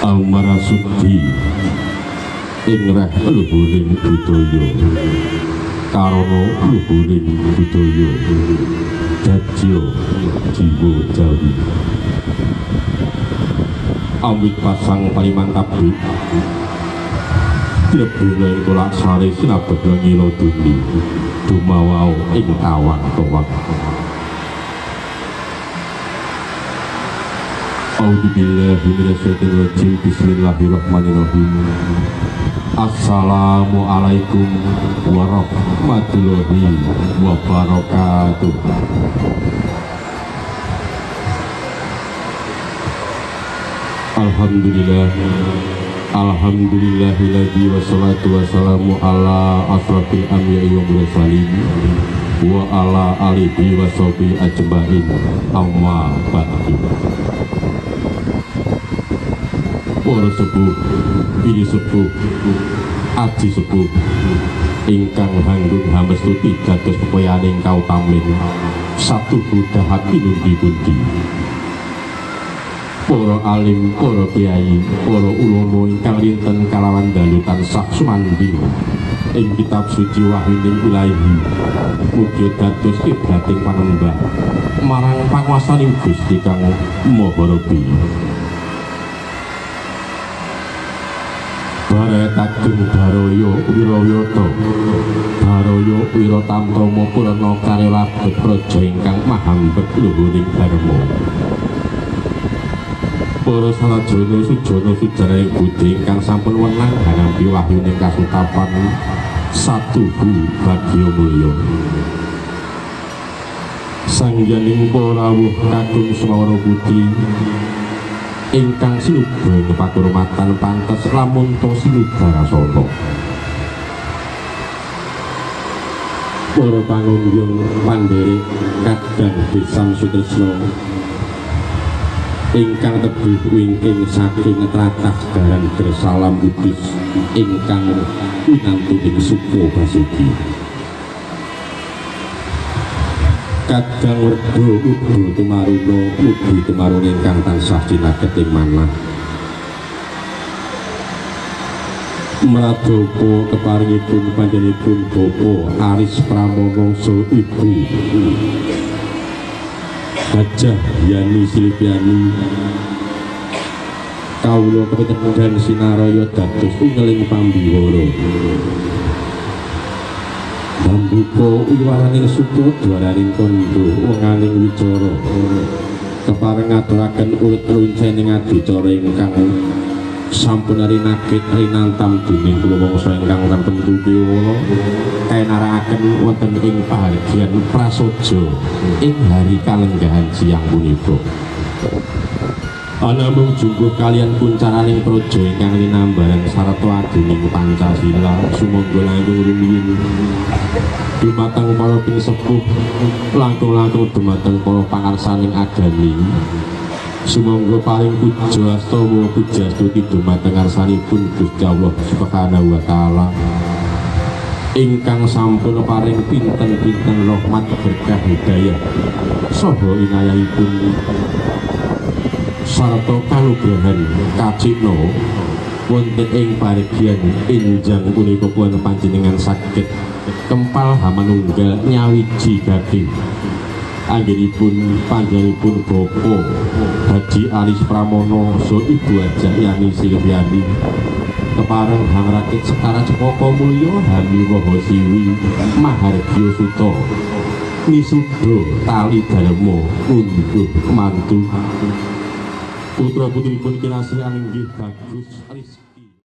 Amarasudi ing reh luhuring budaya karana luhuring budaya dadya jiwa jawi awit pasang paliman kabeh dilebuna ing kolak sare sinabet ngila duni dumawao ing tawang-tawang. A'udzubillahi minasyaitonirrajim. Bismillahirrahmanirrahim. Assalamualaikum warahmatullahi wabarakatuh. Alhamdulillah, alhamdulillahilladzi wassalatu wassalamu ala asrafil anbiya'i wal mursalin wa ala alihi washabihi ajmain, amma ba'du. Para sepuh, bini sepuh, aji sepuh ingkang hanggung hamestuti dados pepoyaning kautamin satuhu dahat pinundi-pundi. Para alim, para kiai, para ulama ingkang linten kalawan dalu tansah sumandhing ing kitab suci wahyuning ilahi, mugi dados kiblating panembah marang panguwasaning Gusti Kang Maha Rabi. Baraya kagem baraya wirawiyata, baraya wiratamtama purna karya labet praja ingkang mahambet luhuring dharma. Para sarjana sujana sujananing budi ingkang sampun wenang hanampi wahyuning kasutapan satuhu bagya mulya. Sangyaning para rawuh kakung sumawana budi ingkang sinuba ing pakurmatan pantes lamun to sinubarasana. Para pangunjung pandherek kadang Desa Sutresna ingkang tebih wingking saking tlatah Garan Gersalam Kudus ingkang winantu ing Suko Basuki. Kadang werda uga tumaruna ugi tumaruna ingkang tansah cinaket ing manah. Mradapa keparingipun panjenenganipun Bapak Aris Pramono saha Ibu Hajah Yani Silviani kawula kapitedan sinaraya dados ungeling pambiwara. Pambuka wiwaraning suka dwaraning kandha wenganing wicara kepareng ngaturaken urut runcening adicara ingkang sampun rinakit rinantam dening kula wangsa ingkang tartemtu kewala kaenarakaken wonten ing pahargyan prasaja ing hari kalenggahan siang punika. Anamung jungguh kalian kuncaraning praja ingkang linambaran sarta agening Pancasila sumangga langkung rumiyin dumateng para pinisepuh langkung-langkung dumateng para pangarsaning agami. Sumangga paring puja astawa puja astuti dumateng ngarsanipun Gusti Allah Subhanahu wa taala ingkang sampun paring pinten-pinten rahmat berkah hidayah saha inayahipun sarta kanugrahan kacipna wonten ing paregyan enjang punika pun panjenengan saged kempal hamanunggal nyawiji gati anggenipun panjenenganipun Bapak Haji Aris Pramono saha Ibu Hajah Yani Silviani kepareng hangrakit Sekara Cepaka Mulya Hami Waha Siwi Mahargya Suta Nisuda Tali Dharma ngunduh mantu putra putripun kinasih alinggih Bagus Rizky.